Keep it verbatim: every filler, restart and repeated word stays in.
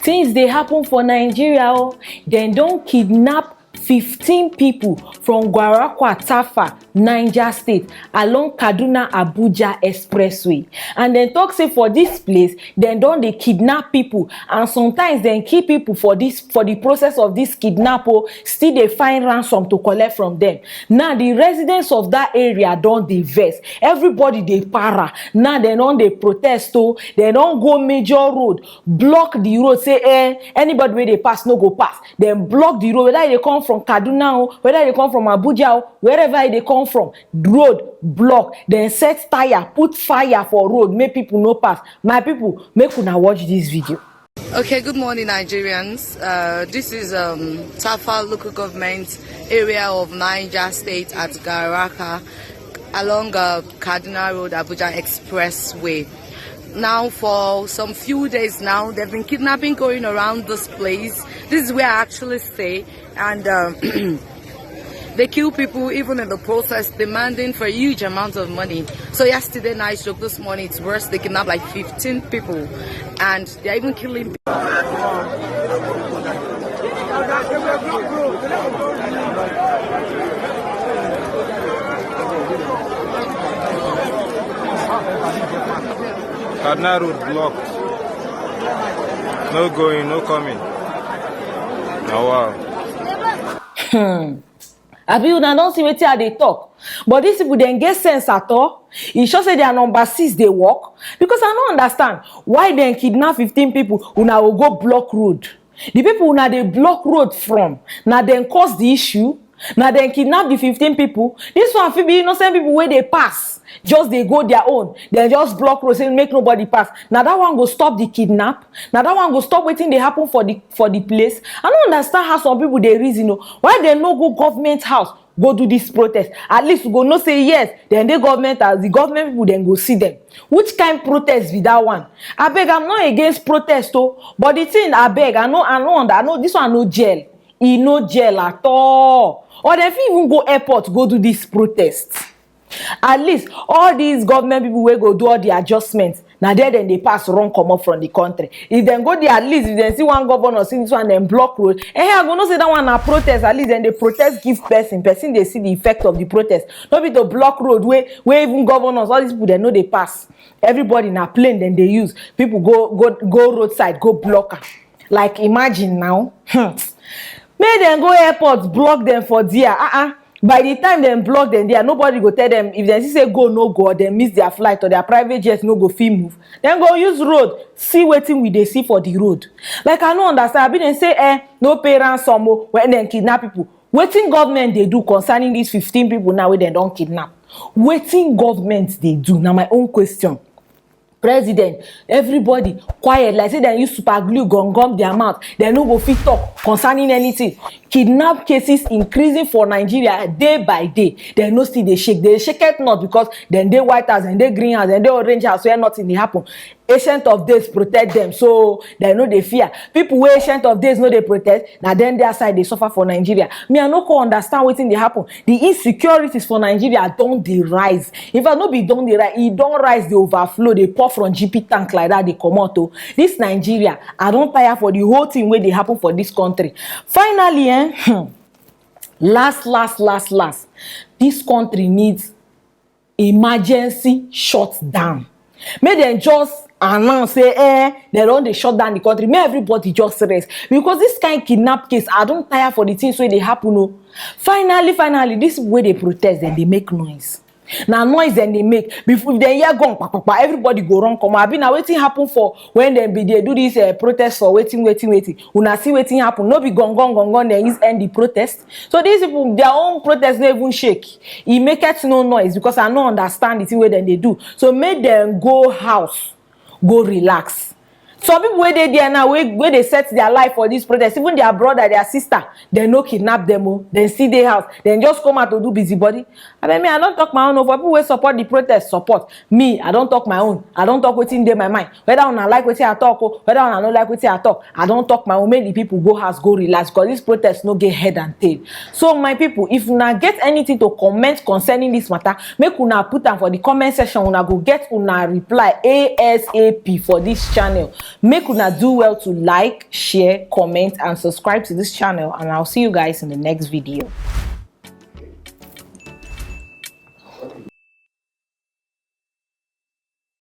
Things dey happen for Nigeria o. Dem don kidnap fifteen people from Gwarakwa Tafa, Niger State, along Kaduna Abuja Expressway. And dem talk say for this place, dem don dey kidnap people, and sometimes dem kill people for this, for the process of this kidnap o, still dey find ransom to collect from them. Now the residents of that area don dey vex. Everybody dey para. Now dem don dey protest o. Dem don go major road, block the road, say, eh, anybody wey dey pass no go pass. Dem block the road, whether e dey come from Kaduna o, whether e dey come from Abuja o, wherever e dey come from, road block. Dem set tire, put fire for road, make people no pass. My people, make una watch this video. Okay, good morning, Nigerians. Uh, this is, um, Tafa local government area of Niger State at Garaka, along, uh, Kaduna Road, Abuja Expressway. Now, for some few days now, there've been kidnapping going around this place. This is where I actually stay, and, um, they kill people even in the process, demanding for a huge amount of money. So yesterday night, stroke this morning, it's worse. They kidnapped like fifteen people, and they're even killing. Cardinal Road blocked. No going, no coming. Na wow. Hmm. Abi una don see wetin I dey talk? But these people dem get sense at all? E sure say their number six dey work? Because I no understand why dem kidnap fifteen people, una go go block road. The people una dey block road from, na dem cause the issue? Na dem kidnap the fifteen people? This one fit be innocent people wey dey pass, just dey go their own. Dem just block road, say make nobody pass. Na that one go stop the kidnap? Na that one go stop wetin dey happen for the, for the place? I no understand how some people dey reason o. Why dem no go government house go do this protest? At least we go know say yes, dem dey government house, the government people dem go see dem. Which kind protest be that one? Abeg, I'm not against protest o, but the thing, abeg, I no, I no under, I no, this one no gel. E no gel at all. Or dem fit even go airport go do this protest. At least all these government people wey go do all the adjustments, na there dem dey pass run comot from the country. If dem go there, at least if dem see one governor, see this one, dem block road, eh, I go know say that one na protest. At least dem dey protest give person, person dey see the effect of the protest. No be to block road wey, wey even governors, all these people, dem no dey pass. Everybody na plane dem dey use. People go, go, go roadside go block am. Like, imagine now. Hmm. Make dem go airport, block dem for there. Uh-uh. By the time dem block dem there, nobody go tell dem. If dem see say go no go, or dem miss their flight, or their private jet no go fit move, dem go use road. See wetin we dey see for the road. Like, I no understand. Abi dem say, eh, no pay ransom o when dem kidnap people. Wetin government dey do concerning these fifteen people now wey dem don kidnap? Wetin government dey do? Na my own question. President, everybody quiet, like say dem use super glue gum gum their mouth. Dem no go fit talk concerning anything. Kidnap cases increasing for Nigeria day by day. Dem no still dey shake. Dem dey shake it not because dem dey White House, dem dey Green House, dem dey Orange House where nothing dey happen. Ancient of Days protect dem, so dem no dey fear. People wey Ancient of Days no dey protect, na dem dey outside dey suffer for Nigeria. Me, I no come understand wetin dey happen. The insecurities for Nigeria don dey rise. In fact, no be don dey rise, e don rise, dey overflow, dey pour from G P tank like that, dey comot o. This Nigeria, I don tire for the whole thing wey dey happen for this country. Finally, eh, hmm, last, last, last, last, this country needs emergency shutdown. Make dem just announce say, eh, dem don dey shut down the country. Make everybody just rest, because this kind kidnap case, I don tire for the things wey dey happen o. Finally, finally, these people wey dey protest, dem dey make noise. Na noise dem dey make. Before, if dem hear gun, pa, pa, pa, everybody go run comot. Abi na wetin happen for when dem be dey do this, eh, protest for wetin, wetin, wetin? Una see wetin happen. No be gun, gun, gun, gun dem use end the protest? So these people, their own protest no even shake. E make it no noise, because I no understand the thing wey dem dey do. So make dem go house, go relax. Some people wey dey there now, wey, wey dey set their life for this protest, even their brother, their sister, dem no kidnap dem o. Dem still dey house. Dem just come out to do busybody. Abeg, me, I don talk my own o. For people wey support the protest, support. Me, I don talk my own. I don talk wetin dey my mind. Whether una like wetin I talk o, whether una no like wetin I talk, I don talk my own. Make the people go house, go relax, because this protest no get head and tail. So my people, if una get anything to comment concerning this matter, make una put am for the comment section. Una go get una reply A S A P for this channel. Make una do well to like, share, comment, and subscribe to this channel, and I'll see you guys in the next video.